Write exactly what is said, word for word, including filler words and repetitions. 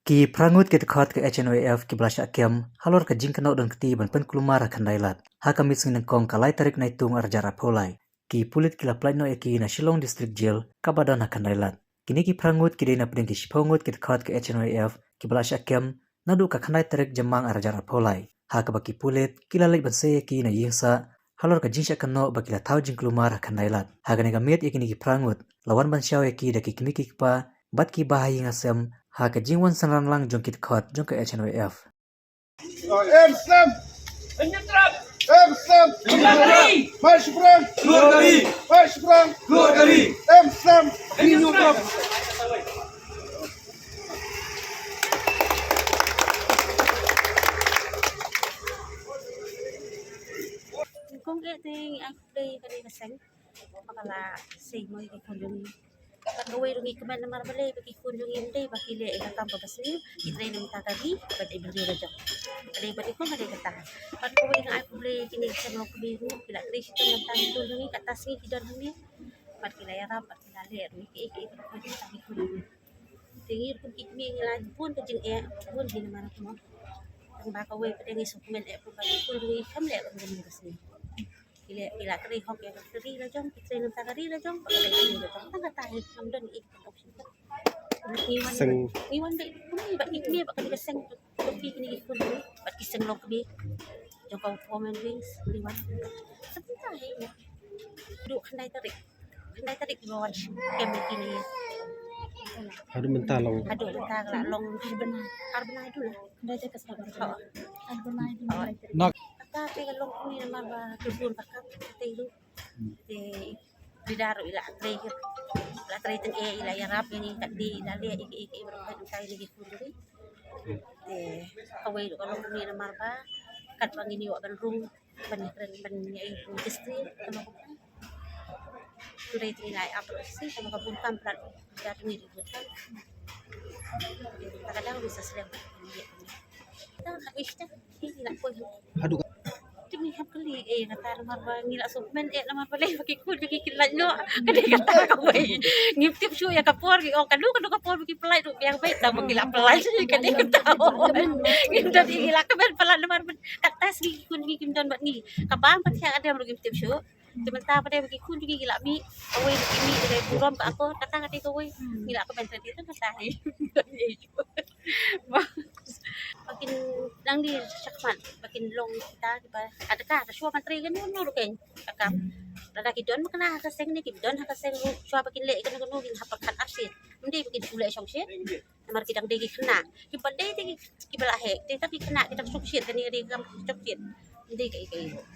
Ki phra ngut ki dkhot ka H N Y F kiba la shah kem halor ka jingkynnoh don kti ban pynkulmar ha Khyndai Lad ha ka miet sngi nyngkong ka lai tarik Naitung arhajar arphew lai, ki pulit ki la pynlait noh ïa ki na Shillong District Jail kaba don ha Khyndai Lad. Kine ki phra ngut ki dei na pdeng ki shiphew ngut ki dkhot ka H N Y F kiba la shah kem naduh ka khyndai tarik Jymmang arhajar arphew lai, ha kaba ki pulit ki la leit ban sei ïa ki na ïing sah halor ka jingshah kynnoh ba ki la thaw jingkulmar ha Khyndai Lad. Ha kane ka miet ïa kine ki phra ngut la wan ban shaw ïa ki da ki kmie ki kpa bad ki bahaïing hasem ha ka jingwan synran lang jong ki dkhot jong ka H N Y F. Em sem! Em sem! Mai shiphrang! Mai shiphrang! Em sem! Kong eh te ngi ai khublei ïa kane ka seng ba ka la sei mo ïa ki khun jong ngi. Bad kawei ruh ngi kmen namar balei ba ki khun jong ngi ym dei ba ki leh ïa ka kam kaba sniew, ki trei na bynta ka ri bad ki briew la jong. Ka dei bad ki khun ka dei kata. Bad kawei nga ai khublei ïa kine ki seng longkmie ruh ki la trei shitom na bynta ki khun jong ngi, kata sngi ki don hangne. Bad ki la ïarap bad ki la leh ruh ïa kiei kiei ba ki khun jong ngi. Te ngi ruh kum ki kmie ngi la bun ka jingeh, bun hi namar kumno. Tang ba kawei pat de ngi sngewkmen eh ba ki khun jong ngi kam leh kum kane ka sngi. Ki leh, ki la trei hok ïa ka ri la jong, ki trei na bynta ka ri la jong, bad ka ri la jong. Tang kata hi, ngam don ei ei option. Ngi wan, ngi wan beit kumne bad ki kmie bad kane ka seng, ki kmie kine ki khun bad ki seng longkmie jong ka Women Wings, ngi wan. Sa kata hi. Duh khyndai tarik. Khyndai tarik ba wan kem ïa kine. Haduh mynta long. Haduh mynta ka la long ar bnai. Ar bnai haduh la. Khyndai tarik ka sdang. Ar bnai. Nok. Kata te ka long kumne namar ba ki bun ka kam te ruh. Te leader ruh i la trei, i la trei tang eh, i la ïarap ïa ngi kat dei, i la leh ïa kiei kiei baroh kat kai ïa ki khun ruh. Te kawei ruh ka long kumne namar ba katba ngin ïoh ban rung ban ïakren ban ïa i registry ka long kumne. Hynrei te ngi la ïa ap ruh shisha ka long ka bun kam palat, da te ngi ruh bun kam. Te ka dang ruh sa slem. Te ka wish te. Haduh ka. Te ngi hap kylli, eh, kata namar ba ngi la sngewkmen, eh, namar balei ba ki khun jong ngi ki lait noh. Ka dei kata kawei. Ngim tip shuh ïa ka por, ki ong kano kano ka por ba ki pynlait ruh biang beit, tang ba ki la pynlait. Ka dei kata. Ngim don, ngi la kmen palat namar ba kata sngi ki khun jong ngi kim don bad ngi. Ka bam ka thiah ka dem ruh ngim tip shuh. Te mynta pat de ba ki khun jong ngi ki la mih, kawei ba ki mih, dei burom ka akor, kata ka dei kawei. Ngi la kmen te dei tang kata hi. Ba kin nang dei shakhmat, ba kin long kita kiba, kata ka, ka shuwa ban trei kano kano ruh kein. Ka kam. Lada ki don ba kane ha ka seng ne, ki don ha ka seng ruh, shuwa ba kin leh kano kano kin hap pyrkhat arsien. Ym dei ba kin shu leh shongshit. Namar ki dang dei ki khynnah. Kiba dei te ki, kiba la heh. Te tang ki khynnah ki dang shongshit, kane ka dei ka kam shongshit. Ym dei kaei kaei ruh.